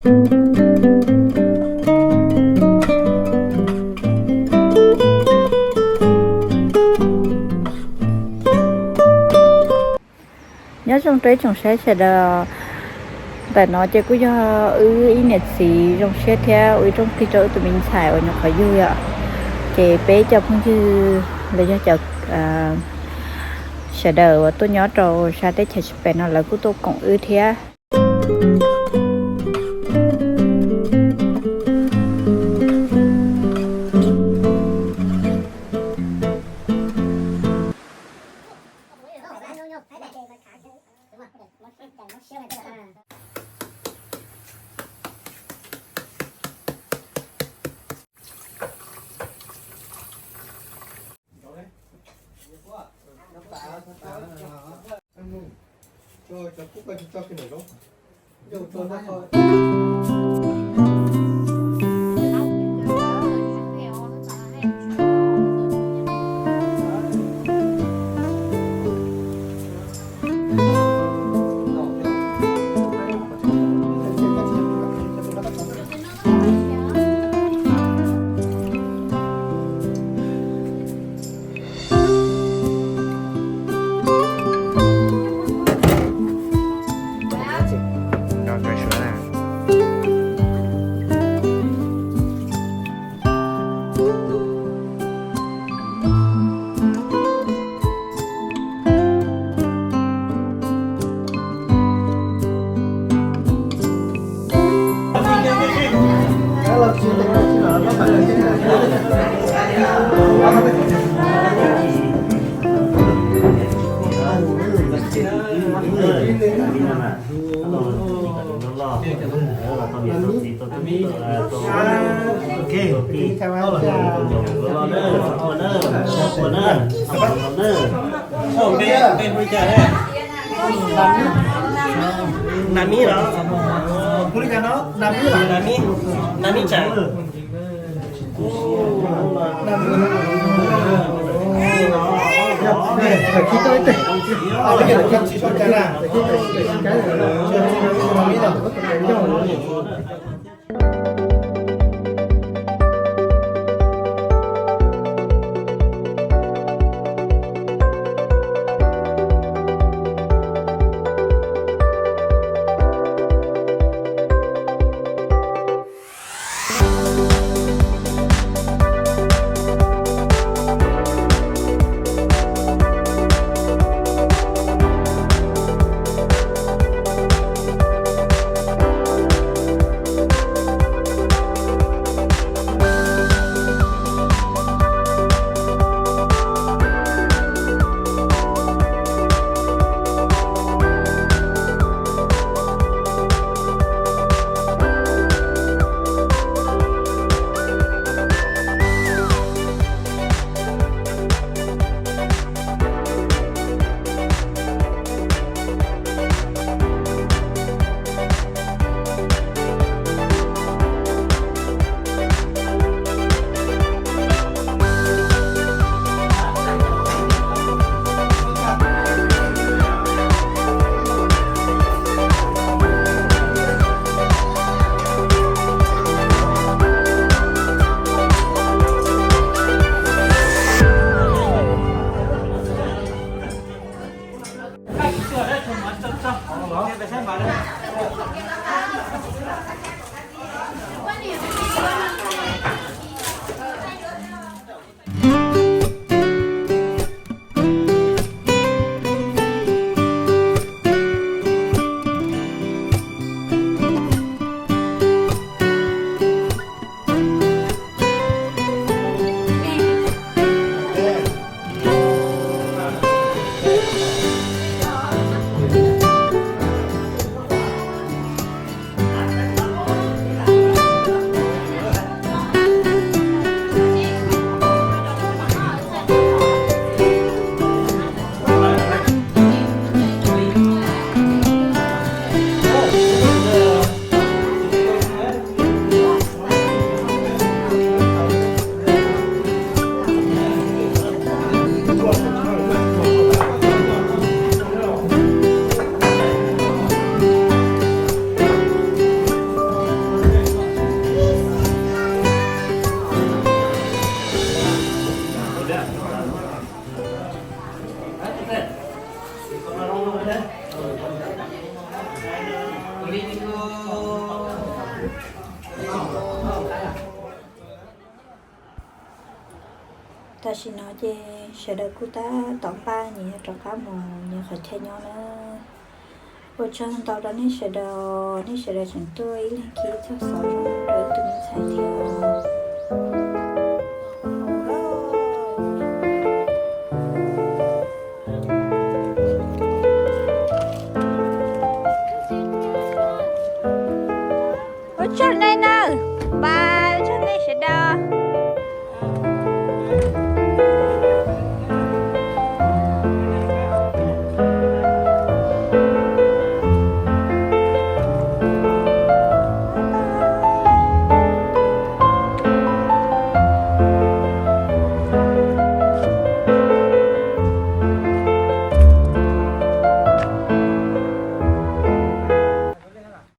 Nyob zoo rau ib tsoom saib sawv daws, ntawm no ces kuj yog wb ib niam txiv zoo siab thiab ua ib rooj qig rau wb tus me ntxhais uas nyuam qhuav yug yom. Ces peb cov phooj ywg los yog cov sawv daws uas tuaj nyob rau sab teb chaws Japan no lawv kuj tuaj koom wb thiab. Nam mib los? Nam mib, nam mib tsam. Tam sim no ces sawv daws kuj tab tom npaj nyias yuav rov qab mus nyias qhov chaw nyob na. Ua tsaug ntau rau nej sawv daws, nej sawv daws tseem tuaj ib leeg khi txog xov zoo rau ib tug me ntxhais thiab. Ua tsaug nej nawb, bye, ua tsaug nej sawv daws.